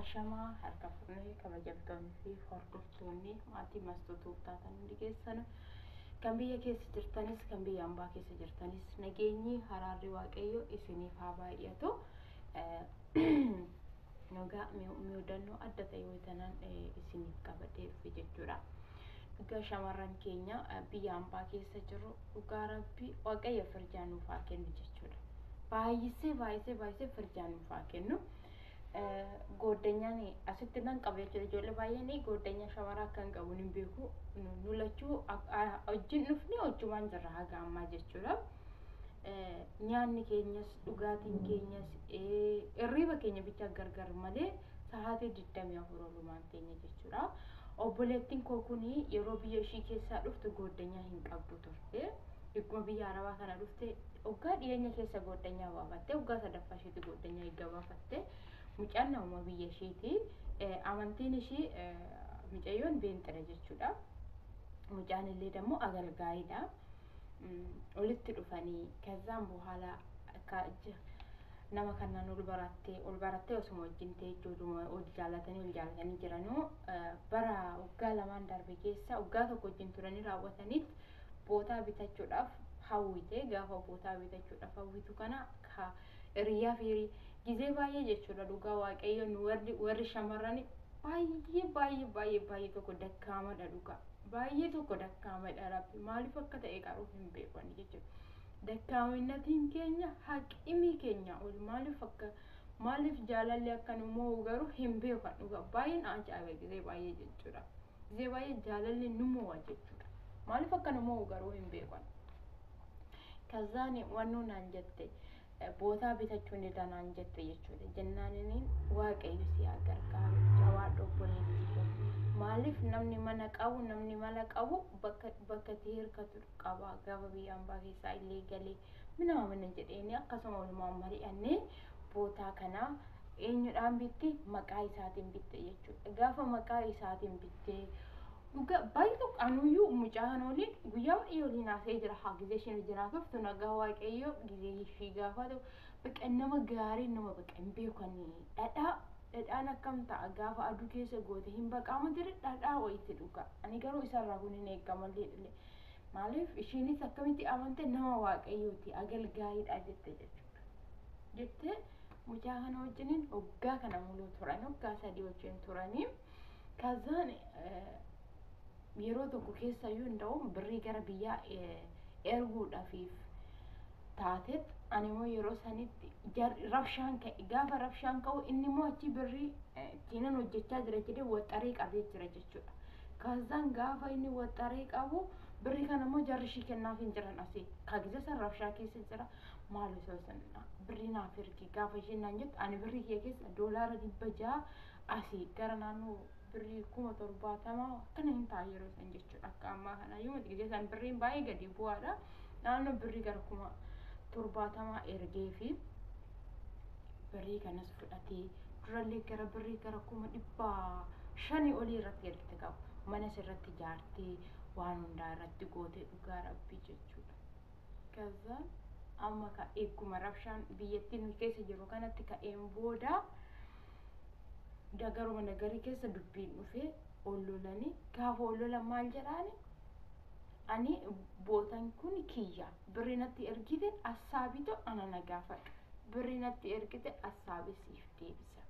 Ashamaa harka fuunee kabajamtoonni fi hordoftoonni maatii Mastuu taatan hundi keessan, kan biyya keessa jirtanis kan biyya ambaa keessa jirtanis, nageenyi haraarri Waaqayyo isiniif haa baay'atu. Egaa mudannoo adda ta'e wayitanaan isiniif qabadhee dhufe jechuudha. Dhugaa shamarran keenya biyya ambaa keessa jiru, dhugaa Rabbii Waaqayyo firjaa nuuf haa kennu jechuudha. Baay'isee baay'isee baay'isee firjaa nuuf haa kennu. Gooddanyaan asitti nan qaba jechuudha. Ijoollee baay'een gooddanyaa shamaraa akka hin qabu hin beeku. Nu lachuu wajjin dhufne hojjumaan jirra haga ammaa jechuudha. Nyaanni keenyas, dhugaatiin keenyas, hirriba keenya bicha gargar malee sa'aatii 24 olumaan teenya jechuudha. Obboleettiin koo kun yeroo biyya ishii keessaa dhuftu gooddanyaa hin qabdu turte. Dhigguma biyya Arabaa kana dhufte, waggaa dhiyeenya keessa gooddanyaa baafatte, waggaa sadaffaa isheetti gooddanyaa eegga baafatte. Mucaan namuma biyya isheeti. Amantiin ishii mucayyoon beenxira jechuudha. Mucaan illee dammoo agalgaayiidha. Walitti dhufanii kazaan በኋላ nama kanaan ol barattee ol barattee osuma wajjin ta'e jechuudha. Ol jaalatanii jiranuu bara waggaa 2n darbe keessa waggaa tokko wajjin turanii raawwataniit bootaa bitachuudhaaf hawwite. Gaafa bootaa bitachuudhaaf hawwitu kana hiriyaa fi gizee baay'ee jechuudha. Dhugaa Waaqayyo, nu warri shamarran baay'ee baay'ee baay'ee baay'ee tokko dakkaamadha. Dhugaa baay'ee tokko dakkaamadha. Rabbi maaliif akka ta'e qaruuf hin beekan jechuudha. Dakkaaminatiin keenya haqimii keenya ol. Maaliif akka, maaliif jaalalli akka nu mo'u garuu hin beekan. Dhugaa baay'een ajaa'iba, gizee baay'ee jechuudha. Gizee baay'ee jaalalli nu mo'a jechuudha. Maaliif akka nu mo'u garuu hin beekan. Kazaan wannoo naan jette, bootaa bitachuu ni danaan jette jechuudha. Jennaaniin Waaqayyo si haa gargaaru, jawaadhu obboleettii koo. Maaliif namni mana qabu, namni mala qabu bakka bakka itti hirkatu qaba gaafa biyya ambaa keessaa illee galee minama mana jedheeni. Akkasuma walumaan mari'annee bootaa kana eenyudhaan bitti? Maqaa isaatiin bitte jechuudha. Gaafa maqaa isaatiin bittee, dhuga baay'ee tokko anuyyuu mucaa kana waliin guyyaa baay'ee waliin haasa'ee jira. Haa gizee isheen jiraatuuf nagaa Waaqayyo gizee ishii gaafatu baqa nama gaarii, nama baqa hin beekani. Dhadhaa, dhadhaan akkam ta'a? Gaafa aduu keessa goote hin baqaamu jira dhadhaa wayitti. Dhuga ani garuu isarraa kun hin eeggamallee dhile. Maaliif ishiinis akkamitti amante, nama Waaqayyooti, agalgaayiidha jette jechuudha. Jettee mucaa kana wajjiniin waggaa kana muluu turan, waggaa 3 wajjin turanii. Kazaan yeroo tokko keessa iyyuu hin birrii gara biyyaa erguudhaafiif taatet, ani immoo yeroo sanitti rabshaan ka'e. Gaafa rabshaan ka'u inni immoo achi birrii ittiinan hojjechaa jira jedhee waxxaree qabee jira jechuudha. Kazaan gaafa inni waxxaree qabu birrii kana immoo jarri ishii kennaaf hin jiran asii. Kagiza san rabshaa keessa jira. Maal osoo san birrii naaf ergi gaafa isheen naan jettu, ani birrii kiyya keessa $600 asii gara naannoo birrii 70,000 akkana hin ta'a yeroo san jechuudha. Akka ammaa kana yoo miti, gisee san birriin baay'ee gadi bu'aadha. Naannoo birrii gara 70,000 ergee fi birrii kanas fudhatee, durallee gara birrii gara 500,000 olii irratti ergite qabu. Manas irratti ijaartee, waan hundaa irratti gootee, dhugaa Rabbii jechuudha. Kazaan amma ka eeguma rabshaan biyyattiin keessa jiru kanatti ka'een booda garuma nagarii keessa dubbiin dhufee ol lolanii. Gaafa ol lolan maal jedhaani? Ani bootan kun kiyya, birrii natti ergite assaabitu ana na gaafadhu, birrii natti ergite assaabi siif deebisa.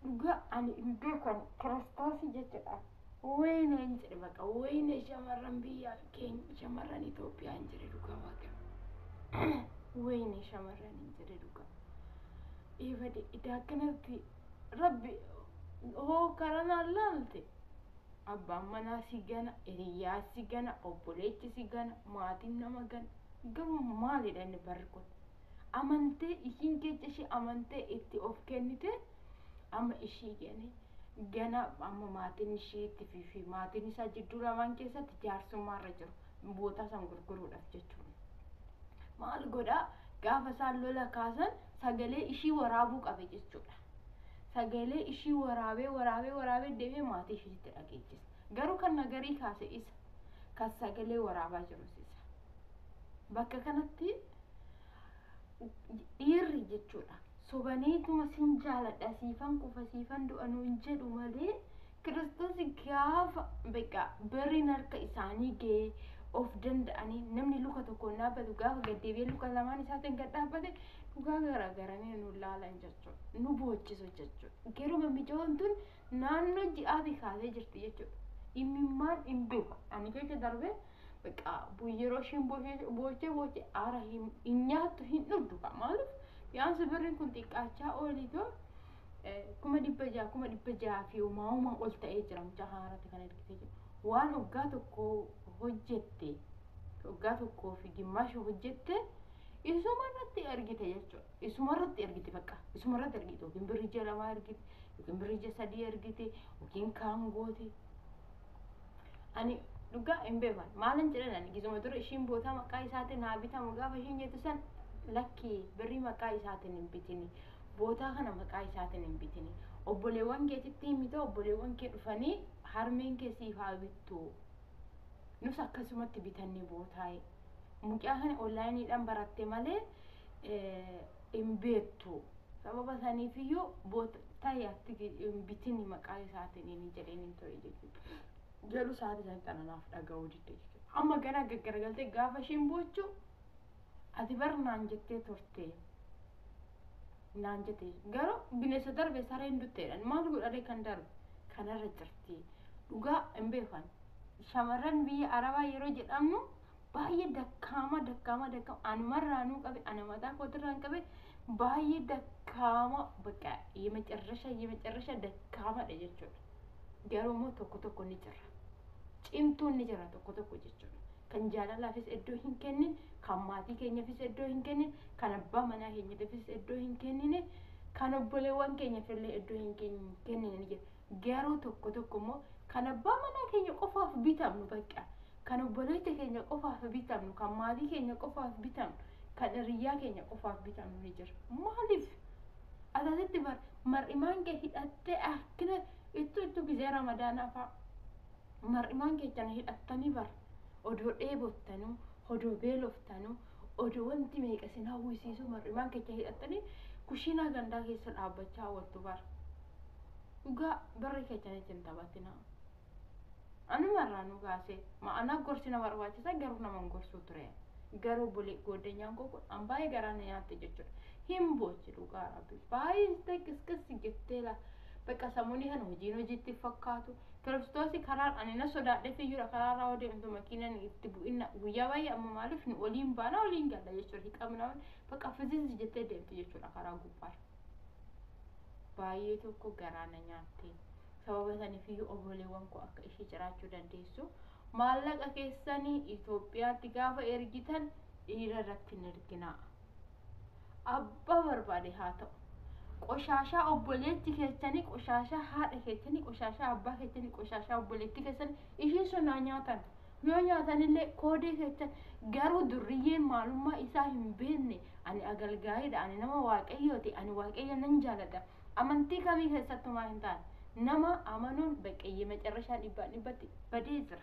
Dhugaa ani hin beekan Kiristoosii jechuudha. Wayne hin jedhe baqa, wayne shamarran biyya keenya, shamarran Itoophiyaa hin jedhe. Dhugaa Waaqa, wayne shamarran hin jedhe dhugaa. Ifade idaa akkanatti Rabbi hoo karanaan laalte, abbaan manaa si gana, hiriyaa si gana, obboleechi si gana, maatiin nama gana. Garuu maalidha inni barri kun? Amantee ishiin keessa ishee amantee itti of kennite, amma ishii gane gana. Amma maatiin ishiitti fi maatiin isaa jidduu lamaan keessatti jaarsummaarra jiru bootaa san gurguruudhaaf jechuudha. Maal godhaa? Gaafa isaan lola kaasan sagalee ishii waraabuu qabe jechuudha. Sagalee ishii waraabee waraabee waraabee deemee maatii ishiitti dhageechisa. Garuu kan nagarii kaase isa, kan sagalee waraabaa jirus isa. Bakka kanatti dhiirri jechuudha. Sobaniituma sin jaaladha siifan kufa siifan du'a nuun jedhu malee Kiristoos gaafa beekaa birriin harka isaanii ga'ee of danda'anii namni luka tokkoon dhaabbatu gaafa gaddeebi'ee luka lamaan isaatiin gad dhaabbate dhugaa garagaranii nu laalan jechuudha. Nu boochisu jechuudha. Garuu mamicoon tun naannoo ji'aatii kaasee jirti jechuudha. Imimmaan hin beeku. Ani keessa darbee beekaa yeroo isheen boochee boochee aara hin nyaattu hin dhugdu maaliif yaansi birriin kun xiqqaachaa oolitoo 600,000 600,000 fi uumaa uumaa ol ta'ee jira mucaa haaraatti kan ergitee jiru. Waan waggaa tokko hojjette waggaa tokkoo fi gimmaasha hojjette isuma irratti ergite jechuudha. Isuma irratti ergite bakka isuma irratti ergite yookiin birrii ji'a 2 ergite yookiin birrii ji'a 3 ergite yookiin kaan goote. Ani dhugaa hin beekan maalan jedhan ani gizuma dura ishiin bootaa maqaa isaatiin haa bitamu gaafa ishiin jettu san lakkii birrii maqaa isaatiin hin bitini. Bootaa kana maqaa isaatiin hin bitini. Obboleewwan keetitti himite obboleewwan kee dhufanii harmeen kee siif haa bittu. Nus akkasumatti bitanne bootaa'e. Mucaa kana onlaayiniidhaan baratte malee hin beektu. Sababa saniifiyyuu ta'e atti hin bitini maqaa isaatiin inni jedheen hin ture jechuudha. Garuu sa'aatii sanitti anaaf dhaga'uu didde jechuudha. Amma gara gaggaragaltee gaafa ishiin boochu ati bar naan jettee turte. Naan jette garuu bineensa darbe sareen dutteedhaan maal godhadhee kan darbe kanarra jirti. Dhugaa hin beekan. Shamarran biyya Arabaa yeroo jedhamnu baay'ee dakkaama dakkaama dakkaama anumarraanuu qabe ana mataa kootirraan qabe baay'ee dakkaama bakka የመጨረሻ የመጨረሻ dakkaamaadha jechuudha. Garuu immoo tokko tokko ni jira. Cimtuun ni jira tokko tokko jechuudha. Kan jaalalaafis iddoo hin kennin, kan maatii keenyaafis iddoo hin kennin, kan abbaa manaa keenyaafis iddoo hin kennine, kan obboleewwan keenyaaf illee iddoo hin kennine ni jira. Garuu tokko tokko immoo kan abbaa manaa keenya qofaaf bitamnu bakka kan obboleessa keenya qofaaf bitamnu, kan maatii keenya qofaaf bitamnu, kan hiriyyaa keenya qofaaf bitamnu ni jira. Maaliif? Asasitti bar mar'imaan kee hidhattee akkina ittu ittu gizee ramadaanaa fa'a mar'imaan keessan hidhattanii bar odoo dheebottanuu odoo beeloftanuu odoo wanti meeqa isin hawwisiisu mar'imaan keessa hidhattanii kushiinaa gandaa keessa dhaabbachaa ooltu bar. Dhugaa barri keessan ittiin taphatinaa. Anumarraa nu kaasee ma'anaa gorsi na barbaachisa garuu nama hin gorsuu ture. Garuu goddanyaan koo kun an baay'ee garaa na nyaatte jechuudha. Hin boochi dhugaa rabbi baay'ee qisqis jettee la bakka sammuun kana hojiin hojiitti fakkaatu. Kiristoosi karaan ani na sodaadhee fiyyuudha karaarraa yoo deemtu makiinaan itti bu'inna guyyaa baay'ee amma maaliif nu oliin baana oliin galla jechuudha. Hiqamna bakka fizizi jettee deemtu jechuudha karaa gubbaarra. Baay'ee tokko garaa na nyaatte. Sababa saniifiyyuu obboleewwan koo akka ishee jiraachuu dandeessu. Maallaqa keessanii Itoophiyaatti gaafa ergitan dhiira irratti hin erginaa. Abbaa barbaade haa ta'u. Qoshaashaa obboleetti keessanii, qoshaashaa haadha keessanii, qoshaashaa abbaa keessanii, qoshaashaa obboleetti keessanii ishii sun haa nyaatan. Yoo nyaatanillee koodee keessan garuu durriyyeen maalummaa isaa hin beekne ani agalgaayiidha, ani nama waaqayyooti, ani waaqayyo nan jaaladha. Amantii kamii keessattumaa hin taane. Nama amanuun baqqeeyyee macarrashaa dhibbaan dhibbatti badee jira.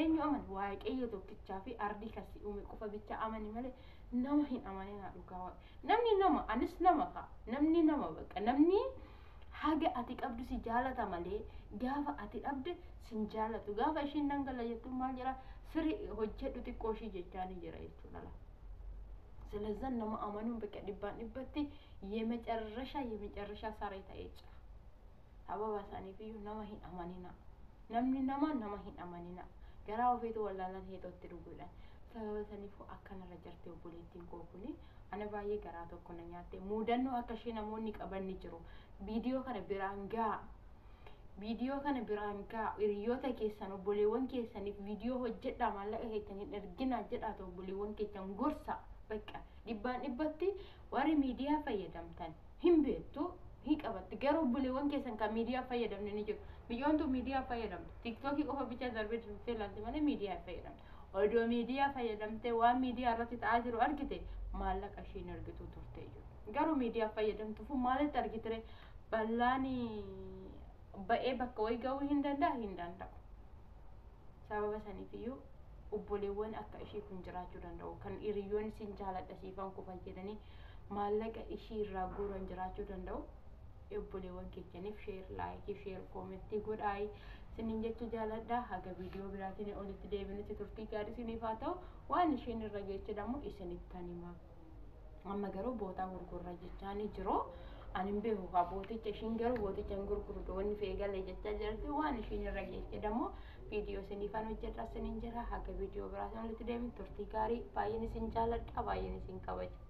Eenyu amane waaqayyo tokkichaa fi ardii kasi uume qofa bicha amani malee nama hin amanina dhugaa waaqa. Namni nama anis nama ka'a. Namni nama bakka namni haga ati qabdu si jaalata malee gaafa ati dhabde sin jaalatu. Gaafa ishiin dangala jettu maal jedha sirri hojjedhu xiqqoo ishii jechaa ni jira jechuudha. ስለዛ nama amanuun bakka dhibbaan dhibbatti የመጨረሻ የመጨረሻ saree ta'ee jira. Sababa isaaniifiyyuu nama hin amanina. Namni nama nama hin amanina. Garaa ofiitu wallaalaan heexootti dhuguudhaan. Sababa saniifuu akkanarra jirti obboleettiin koo kuni ana baay'ee garaa tokko na nyaatte. Muudannoo akka ishee namoonni qaban ni jiru. Viidiyoo kana biraan ga'a. Viidiyoo kana biraan ga'a. Hiriyoota keessan obboleewwan keessaniif viidiyoo hojjedhaa maallaqa keessan hin erginaa jedhaatu obboleewwan keessan gorsa. Bakka dhibbaan dhibbatti warri miidiyaa fayyadamtan hin beektu hin qabatti garuu obboleewwan keessan kan miidiyaa fayyadamne ni jiru. Biyyoontu miidiyaa fayyadamtu. Tiiktookii qofa bicha darbee darbee ilaalti malee miidiyaa fayyadamtu. Odoo miidiyaa fayyadamtee waan miidiyaa irratti ta'aa jiru argite maallaqa ishiin argitu turte jiru. Garuu miidiyaa fayyadamtuuf maalitti argitire bal'aan ba'ee bakka wayii ga'uu hin danda'a hin danda'u. Sababa saniifiyyuu obboleewwan akka ishee kun jiraachuu danda'u. Kan hiriyoonni sin jaaladha siifan kufa jedhanii Maallaqa ishii irraa guuran jiraachuu danda'u. Obboleewwan keenyaniif share, like, share, comment godhaayi isiniin jechuu jaaladha. Haga viidiyoo biraatiin olitti deebinutti turtii gaarii isiniif haa ta'u. Waan isheen irra geeche dammoo isinittan hima. Amma garuu bootaa gurgurra jechaanii jiru. Ani hin beeku kaa booticha, ishiin garuu booticha hin gurgurtu wanni fe'ee galee jechaa jirti. Waan ishiin irra geeche dammoo viidiyoo isiniifan hojjedha isiniin jira. Haga viidiyoo biraatiin olitti deebinu turtii gaarii. Baay'een isin jaaladha, baay'een isin kabaja.